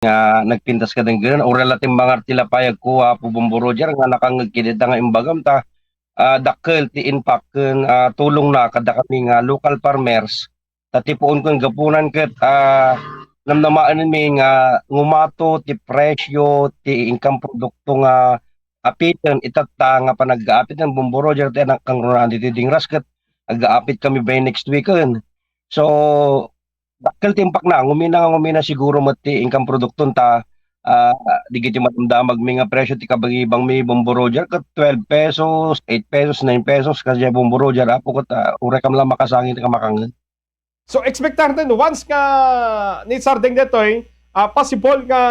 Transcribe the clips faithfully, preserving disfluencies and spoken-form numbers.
nga nagpintas kadagiti, uray la timmangar ti lapayagko, Apo Bombo Roger, nga nakangngeg iti dayta nga imbagam ta, ah, dakkel ti impact ken, ah, tulongna kadakami nga local farmers. Ta ti puon ken gapunan ket, ah, namnamaenmi nga ngumato ti presyo ti inkang produkto nga apiten itatta nga panaggaapiten, Bombo Roger, ti anak kangrunaan ditoy Dingras ket aggaapit kami by next weekend. So, dakkel ti impakna, ngumina nga ngumina siguro met ti inkang produkton ta, ah, digiti madamdamagmi nga presyo ti kabangibangmi, Bombo Roger, ket twelve pesos, eight pesos, nine pesos, kasdiay, Bombo Roger, Apo, ket, ah, uray kam la makasangit nga makangngeg. So, expectar din, once nga ni Sardeng detoy, ah, possible nga,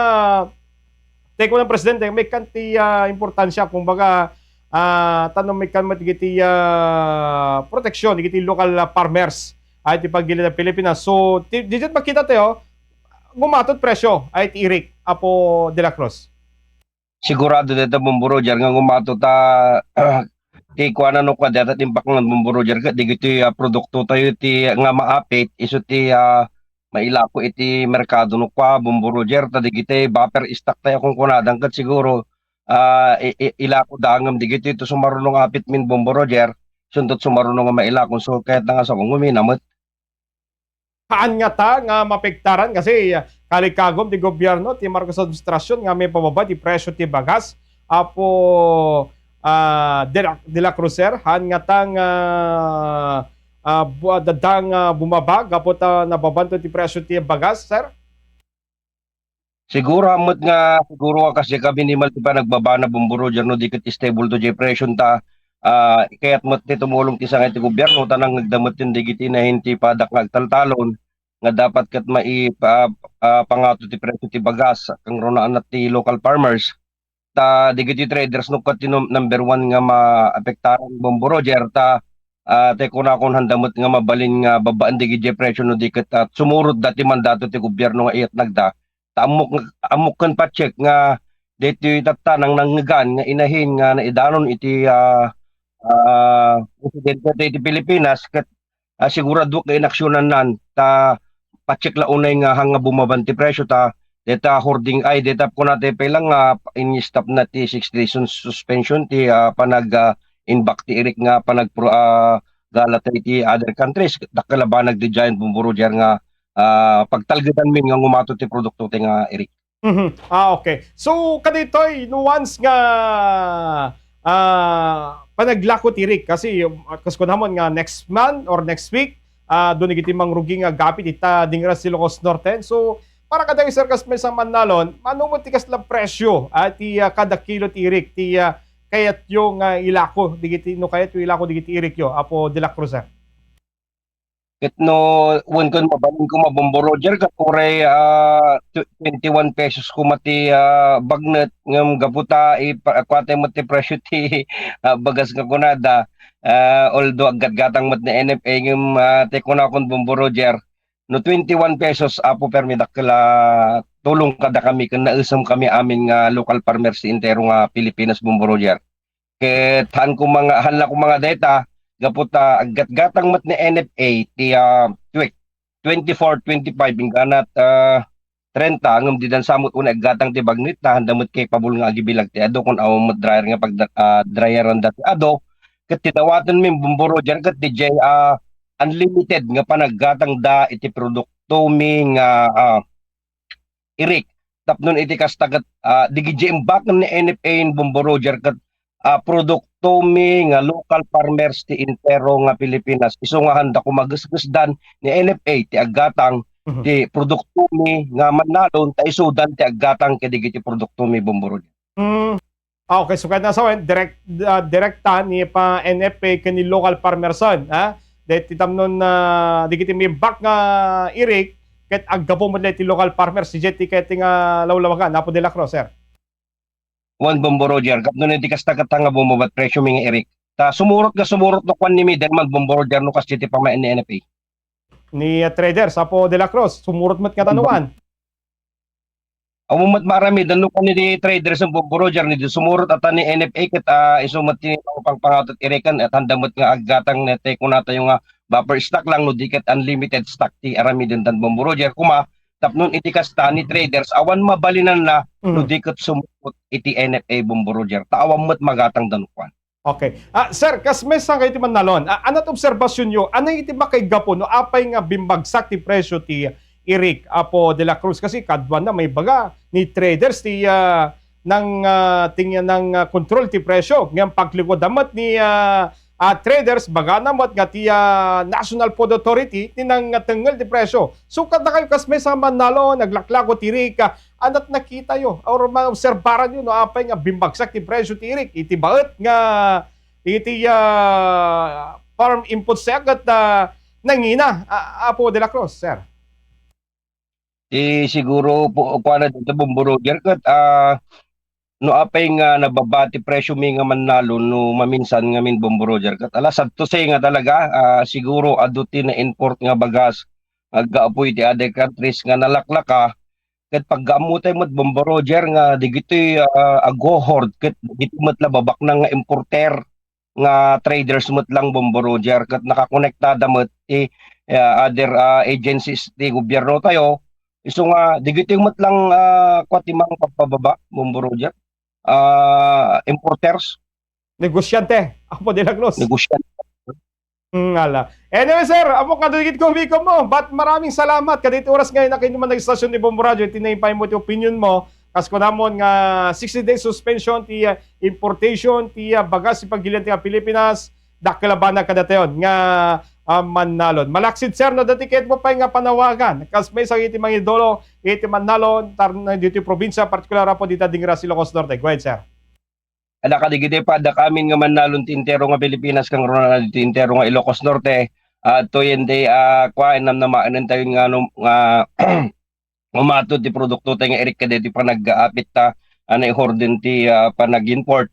tay ko ng presidente, may kan ti, ah, importansya, kumbaga, ah, tanong may kan met iti, ah, proteksyon, iti local, ah, farmers, ay ti pagilid ng Pilipinas. So, ti, di dyan makita tayo, gumatot presyo, ay ti irik, Apo De La Cruz. Sigurado dayta, Bombo Roger, nga ngumato ta, ti kuana no kua dayta ti impakngan, Bombo Roger, ket digitoy, ah, produkto tayo ti nga maapit isu ti, ah, mailako iti merkado no kua, Bombo Roger, ta digitoy buffer stock tayo kung kunadan ket siguro, ah, i-, i-, ilako da ngem digitoy to sumaruno nga apit min, Bombo Roger, suntot sumaruno nga mailako. So, kayat na nga sa kung umina met. Haan ngata nga mapektaran kasi, ah, kalikagom ti gobyerno ti Marcos administrasyon nga mapababa ti presyo ti bagas. Apo, ah, De La, De La Cruz, sir, haan ngata nga, ah, bu-, ah, dadda nga bumaba gapu ta nababanto ti presyo ti bagas, sir? Siguro, ammet nga, siguro nga kas diay ka minimal ti panagbabana, Bombo Roger, no di ket stable to diay presyo ta, ah, kayat met ti tumulong ti sangay ti gobyerno, ta nangngegda met ken dagiti nahin ti padak nga agtaltalon, nga dapat ket maipa-, ah, pangato ti presyo ti bagas, kangrunaan ti local farmers. Ta dagiti traders no ket ti num-, number one nga maapektaran, Bombo Roger, ta, ah, ti kunakon, handa met nga mabalin nga babbaen dagiti presyo no di ket, ah, sumurot da ti mandato ti gobyerno nga iyatnagda. Ta ammok, ammok ken patsyek nga daytoy tatta nangnangngegan nga inahin nga naidanon iti, ah, ah, presidente ti, iti Pilipinas ket, ah, sigurado nga inaksyonannan ta patsyek la unay nga hanga bumaban ti presyo ta dayta hoarding, ay, dayta kuna ti pay lang nga in-stop na ti six days sus-, suspension ti, ah, panag, ah, imbak ti irik nga panag pro-, ah, gala ta iti other countries. Dakkel a banag ti giant, Bombo Roger, nga, ah, pagtalgedanmi nga ngumato ti produkto ti nga irik. Mhm. Ah, okay. So, kadaytoy, no once nga, ah, panaglako ti irik, kasi, ah, kas kunamon nga next month or next week, ah, dun iti mangrugi nga agapit ita Dingras, Ilocos Norte. So, para kadayo, sir, kas may sa Manalon, mano mo ti kasla presyo, ah, ti, ah, kada kilo ti irik, ti, ah, kayatyo nga ilako, digiti, no kayatyo ilako, digiti irikyo, Apo De La Cruz, sir? Ket no, wen ken mabalin koma, Bombo Roger, ket uray, ah, tw-, twenty-one pesos koma ti, ah, bagnet, ngem gapu ta ipa-, kuatay met ti presyo ti, ah, bagas nga kunada, ah, although aggatgatang met ni N F A, ngem, ah, ti kunakon, Bombo Roger, no twenty-one pesos, Apo, permi dakkel a tulong kadakami ken naesemkami amin nga local farmers ti entero nga Pilipinas, Bombo Roger. Ket haan ko manga, haan la ko manga dayta, gapu ta aggatgatang met ni N F A ti, ah, twe-, twenty-four, twenty-five, inggana, ah, trenta, ngem didan sa met unay aggatang ti bagnet ta handa met capable nga agibilag ti adu kun awan met dryer nga pagda-, ah, dryeranda ti adu. Ket ti dawatenmi, Bombo Roger, ket diay, ah, unlimited nga panaggatangda iti produktomi nga, ah, irik. Tapno iti kasta ket, ah, digidiay imbaken ni N F A, Bombo Roger, ket, ah, produktomi nga local farmers ti entero nga Pilipinas. Isu nga handa ko magesgesdan ni N F A ti aggatang Mhm. ti produktomi nga Manalon ta isudan ti aggatang kadagiti produktomi, Bombo Roger. Mm. Ah, okay, so kayat na sawen, direct, ah, direkta ni pa N F A ken ni local farmers, ah? Dayta ti tamnon, ah, dagiti maimbak nga irik, ket aggapu met ti local farmers, diay ti ket nga lawlawagan, Apo De La Cruz, sir. Wen, Bombo Roger, tapno iti kasta ket nga bumaba ti presyo mi nga irik. Ta sumurot nga sumurot no kuan ni middleman, Bombo Roger, no kas diay ti pamaen ni N F A. Ni, ah, traders, Apo De La Cruz, sumurot met nga tanuan. Awan met maaramid, no, kani ti traders, Bombo Roger, ni di sumurot ata ni N F A ket, ah, isu met ti pangpangatot iriken, et handa met nga aggatang ni ti kunatayo nga buffer stock lang, no di ket unlimited stock ti aramiden dan, Bombo Roger. Kuma, Tapno iti kasta ni traders, awan mabalinanna no di ket sumupot iti N F A, Bombo Roger. Ta awan met magatangda no kuan. Okay. Ah, sir, kas maysa nga iti mannalon, ah, anat obserbasyonyo, ania iti makaigapu no apay nga bimbagsak ti presyo ti irik, Apo de la Cruz? Kasi kaduana maibaga ni traders ti, ah, nang, ah, ting-, nang, ah, kontrol ti presyo. Ngem paglikod met ni, ah, ah, traders, bagana met nga ti, ah, National Food Authority ti nangatengngel ti presyo. So, kadakayo kas maysa nga mannalon, naglaklako ti irik, ah, anat nakitayo or maobserbaranyo no apay nga bimbagsak ti presyo ti irik iti baet nga iti, ah, farm inputs ket, ah, nangina, ah, Apo de la Cruz, sir? Ti siguro po, kuana dito, Bombo Roger, ket, ah, no apay nga nababa ti presyo mi nga mannalon no maminsan ngamin, Bombo Roger, ket ala, sad to say nga talaga, ah, siguro adu ti na-import nga bagas aggapu iti other countries nga nalaklaka, ket pag-ammotay met, Bombo Roger, nga digitoy, ah, ago-hoard, ket digitoy met la babaknang nga importer nga traders met lang, Bombo Roger, ket nakakonektada met ti, ah, other, ah, agencies ti gobyerno tayo. Isu nga, digitoy met lang, ah, kua ti mangpagpababa, Bombo Roger. Ah, importers. Negosyante, Apo de la Cruz. Negosyante. Mm, ala. Anyway, sir, ammok nga dagiti kumikom mo. But maraming salamat kadagiti oras nga inakay naman nag-istasyon ti Bombo Radio, iti naipaay mo ti opinion mo. Kas kunamon nga sixty days suspension ti, ah, importation ti, ah, bagas ti pagilian ti, ah, Pilipinas, dakkel a banag kadatayon nga, ah, mannalon. Malaksid, sir, no dati ket mo pay nga panawagan. Kas maysa iti mangidolo, iti mannalon, tar-, ditoy probinsya, partikular, Apo, dita dingra sa Ilocos Norte. Go ahead, sir. Ala, kadagiti paddak amin nga mannalon ti entero nga Pilipinas, kangrunaanna ti entero nga Ilocos Norte, ah, adtoyen ti, ah, kua, namnamaen tayo nga, no, nga umatud ti produkto tayo nga irik kadagiti panaggaapit ta, ah, naihorden ti, ah, panag-import.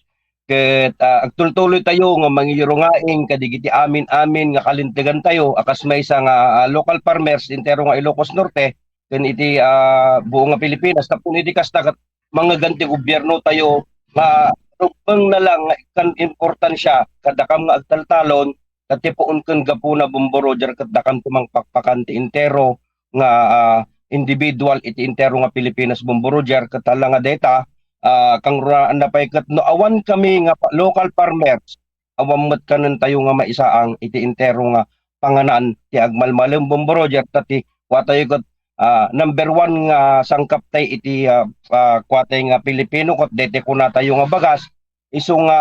Ket, ah, agtultuloy tayo nga mangirungaing kadagiti amin-amin nga kalintegan tayo, a kas maysa nga, ah, local farmers, entero nga Ilocos Norte, ken iti, ah, buo nga Pilipinas. Tapno iti kasta, ket mangngegan ti gobyerno tayo nga rumbeng na lang nga ikkan importansya kadakam nga agtaltalon, ta ti puon ken gapuna, Bombo Roger, ket dakam ti mangpakpakan ti entero nga, ah, individual iti entero nga Pilipinas, Bombo Roger, ket ala nga dayta, ah, kangrunaanna pay ket no awan kami nga pa-, local farmers, awan met kanen tayo nga maisaang iti entero nga panganan ti agmalmalem, Bombo Roger, ta ti kua tayo ket, ah, number one nga sangkap tay iti, ah, ah, kua tay nga Pilipino ket daytoy kuna tayo nga bagas. Isu nga,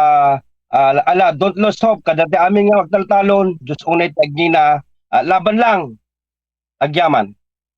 ah, ala, don't lose hope, kadagiti amin nga agtaltalon, Dios unay ti agngina, ah, laban lang. Agyaman.